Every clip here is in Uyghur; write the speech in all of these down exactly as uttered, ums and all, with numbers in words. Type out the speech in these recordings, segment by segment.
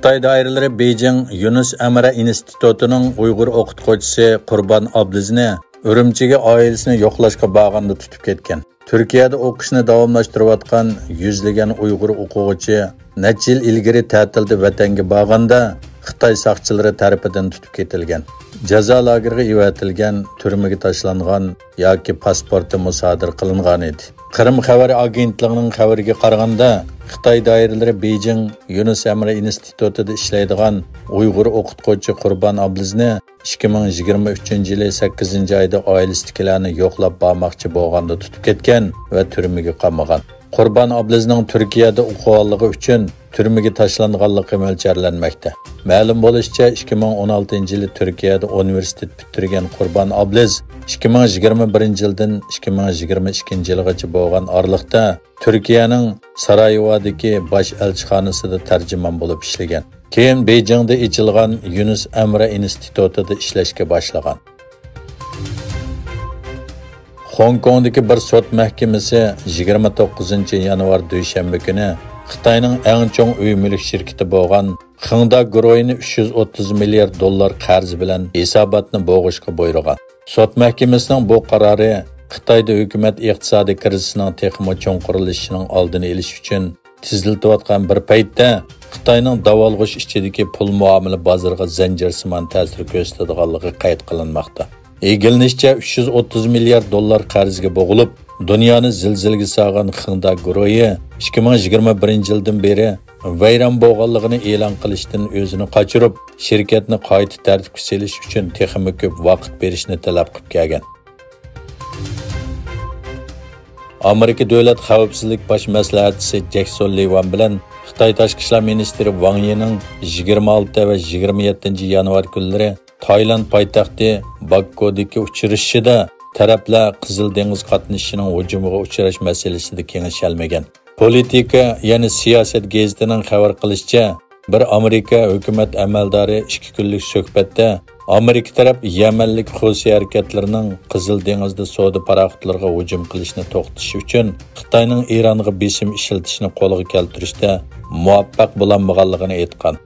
خىتاي دائىرىلىرى بېيجىڭ يۇنۇس ئەمرە ئىنستىتۇتىنىڭ ئۇيغۇر ئوقۇتقۇچىسى قۇربان ئابلىزنى ئۈرۈمچىگە ئائىلىسىنى يوقلاشقا بارغاندا تۇتۇپ كەتكەن. تۈركىيەدە ئوقۇشنى داۋاملاشتۇرۇۋاتقان يۈزلىگەن ئۇيغۇر ئوقۇغۇچى نەچچە يىل ئىلگىرى تەتىلدە ۋەتەنگە بارغاندا، خىتاي ساقچىلىرى تەرىپىدىن تۇتۇپ كېتىلگەن. جازا لاگېرىغا ئېۋەتىلگەن، تۈرمىگە تاشلانغان ياكى پاسپورتى مۇسادىرە قىلىنغان ئىدى. قىرىم خەۋەر ئاگېنتلىقىنىڭ خەۋىرىگە قارىغاندا، خىتاي دائىرىلىرى بېيجىڭ يۇنۇس ئەمرە ئىنستىتۇتىدا ئىشلەيدىغان ئۇيغۇر ئوقۇتقۇچى قۇربان ئابلىزنى ئىككى مىڭ يىگىرمە ئۈچىنچى يىلى سەككىزىنچى ئايدا ئائىلىسىدىكىلەرنى يوقلاپ بارماقچى بولغاندا تۇتۇپ كەتكەن ۋە تۈرمىگە قامىغان. قۇربان ئابلىزنىڭ تۈركىيەدە ئوقۇغانلىقى ئۈچۈن تۈرمىگە تاشلانغانلىقى مۆلچەرلەنمەكتە. مەلۇم بولۇشىچە، ئىككى مىڭ ئون ئالتىنچى يىلى تۈركىيەدە ئۇنىۋېرسىتېت پۈتتۈرگەن قۇربان ئابلىز ئىككى مىڭ يىگىرمە بىرىنچى يىلدىن ئىككى مىڭ يىگىرمە ئىككىنچى يىلغىچە بولغان ئارىلىقتا تۈركىيەنىڭ سارايېۋودىكى باش ئەلچىخانىسىدا تەرجىمان بولۇپ ئىشلىگەن. كېيىن بېيجىڭدا ئېچىلغان يۇنۇس ئەمرە ئىنستىتۇتىدا ئىشلەشكە باشلىغان. خوڭكوڭدىكى بىر سوت مەھكىمىسى يىگىرمە توققۇزىنچى يانۋار دۈشەنبە كۈنى خىتاينىڭ ئەڭ چوڭ ئۆي مۈلۈك شىركىتى بولغان خېڭدا گۇرۇھىنى ئۈچ يۈز ئوتتۇز مىليارد دوللار قەرز بىلەن ھېساباتنى بوغۇشقا بۇيرۇغان. سوت مەھكىمىسىنىڭ بۇ قارارى خىتايدا ھۆكۈمەت ئىقتىسادىي كىرىزىسنىڭ تېخىمۇ چوڭقۇرلىشىشىنىڭ ئالدىنى ئېلىش ئۈچۈن تېزلىتىۋاتقان بىر پەيتتە، خىتاينىڭ داۋالغۇش ئىچىدىكى پۇل مۇئامىلە بازىرىغا زەنجىرسىمان تەسىر كۆرسىتىدىغانلىقى قەيت قىلىنماقتا. ئىگىلىنىشىچە، ئۈچ يۈز ئوتتۇز مىليارد دوللار قەرزگە بوغۇلۇپ، دۇنيانى زىلزىلىگە سالغان خېڭدا گۇرۇھى ئىككى مىڭ يىگىرمە بىرىنچى يىلدىن بېرى ۋەيران بولغانلىقىنى ئېلان قىلىشتىن ئۆزىنى قاچۇرۇپ، شىركەتنى قايتا تەرتىپكە سېلىش ئۈچۈن تېخىمۇ كۆپ ۋاقىت بېرىشنى تەلەپ قىلىپ كەلگەن. ئامېرىكا دۆلەت خەۋپسىزلىك باش مەسلىھەتچىسى جەكسون لىۋان بىلەن خىتاي تاشقى ئىشلار مىنىستىرى ۋاڭ يىنىڭ يىگىرمە ئالتە ۋە يىگىرمە يەتتىنچى يانۋار كۈنلىرى تايلاند پايتەختى باككودىكى ئۇچرىشىشىدا تەرەپلەر قىزىل دېڭىز قاتنىشىشىنىڭ ھۇجۇمىغا ئۇچراش مەسىلىسىدە كېڭىشەلمىگەن. پولىتىكا، يەنى سىياسەت گېزىتىنىڭ خەۋەر قىلىشىچە، بىر ئامېرىكا ھۆكۈمەت ئەمەلدارى ئىككى كۈنلۈك سۆھبەتتە ئامېرىكا تەرەپ يەمەنلىك خۇسى ھەرىكەتلىرىنىڭ قىزىل دېڭىزدا سودا پاراخوتلىرىغا ھۇجۇم قىلىشنى توختىتىش ئۈچۈن خىتاينىڭ ئىرانغا بېسىم ئىشلىتىشنى قولغا كەلتۈرۈشتە مۇۋەپپەق بولالمىغانلىقىنى ئېيتقان.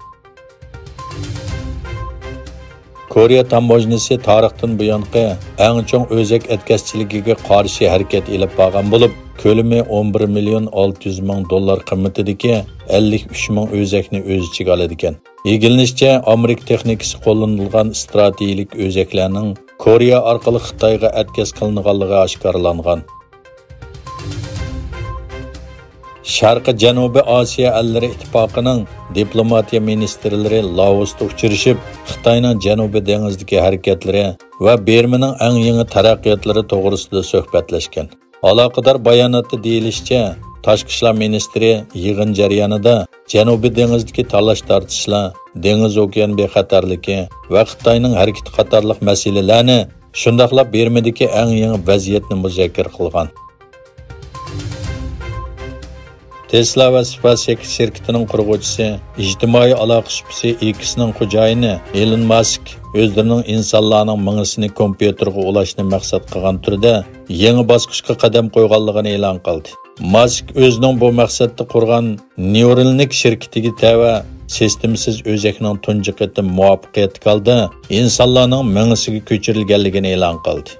كورېيە تاموژنىسى تارىختىن بۇيانقى ئەڭ چوڭ ئۆزەك ئەتكەسچىلىكىگە قارشى ھەرىكەت ئېلىپ بارغان بولۇپ، كۆلىمى ئون بىر مىليون ئالتە يۈز مىڭ دوللار قىممىتىدىكى ئەللىك ئۈچ مىڭ ئۆزەكنى ئۆز ئىچىگە ئالىدىكەن. ئىگىلىنىشىچە، ئامېرىكا تېخنىكىسى قوللىنىلغان ئىستراتېگىيىلىك ئۆزەكلەرنىڭ كورېيە ئارقىلىق خىتايغا ئەتكەس قىلىنغانلىقى ئاشكارىلانغان. شەرقىي جەنۇبىي ئاسىيا ئەللىرى ئىتتىپاقىنىڭ دىپلوماتىيە مىنىستىرلىرى لائوستا ئۇچرىشىپ، خىتاينىڭ جەنۇبىي دېڭىزدىكى ھەرىكەتلىرى ۋە بىرمىنىڭ ئەڭ يېڭى تەرەققىياتلىرى توغرىسىدا سۆھبەتلەشكەن. ئالاقىدار باياناتتا دېيىلىشىچە، تاشقى ئىشلار مىنىستىرى يىغىن جەريانىدا جەنۇبىي دېڭىزدىكى تالاش-تارتىشلار، دېڭىز-ئوكيان بىخەتەرلىكى ۋە خىتاينىڭ ھەرىكىتى قاتارلىق مەسىلىلەرنى، شۇنداقلا بىرمىدىكى ئەڭ يېڭى ۋەزىيەتنى مۇزاكىرە قىلغان. تېسلا ۋە سپېيسئېكس شىركىتىنىڭ قۇرغۇچىسى، ئىجتىمائىي ئالاقە سۇپىسى ئېكسنىڭ خوجايىنى ئېلون ماسك ئۆزلىرىنىڭ ئىنسانلارنىڭ مېڭىسىنى كومپيۇتېرغا ئۇلاشنى مەقسەت قىلغان تۈردە يېڭى باسقۇچقا قەدەم قويغانلىقىنى ئېلان قىلدى. ماسك ئۆزىنىڭ بۇ مەقسەتتە قۇرغان نېيۇرالنىك شىركىتىگە تەۋە سىستېمىسىز ئۆزەكنىڭ تۇنجى قېتىم مۇۋەپپەقىيەتلىك ھالدا ئىنسانلارنىڭ مېڭىسىگە كۆچۈرۈلگەنلىكىنى ئېلان قىلدى.